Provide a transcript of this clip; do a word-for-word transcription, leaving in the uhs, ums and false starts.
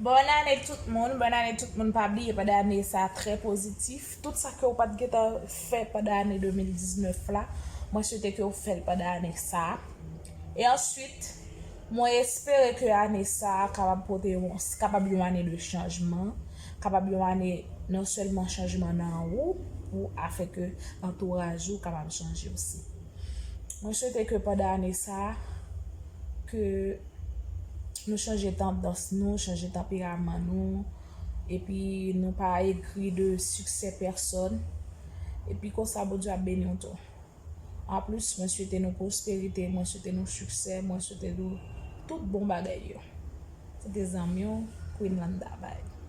Bòn ane tout moun, bòn ane tout moun. Pa bliye pandan ane sa trè pozitif. Tout sa ke w pa t gentan fè pandan ane de mil diznèf la, mwen swete ke w fè l pandan ane sa. E answit, mwen espere ke ane sa a kapab pote yon, kapab yon ane de chanjman, kapab yon ane non sèlman chanjman nan ou, pou afè ke antouraj ou kapab chanje osi. Mwen swete ke pandan ane sa a, ke nou chanje tandans nou, chanje tanperaman nou, epi nou pa egri de siksè pèsòn, epi konsa Bondye ap beni w tou. Anplis, mwen swete nou pwosperite, mwen swete nou siksè, mwen swete nou tout bon bagay yo. Se te zanmi w, Queen Landa Vibe.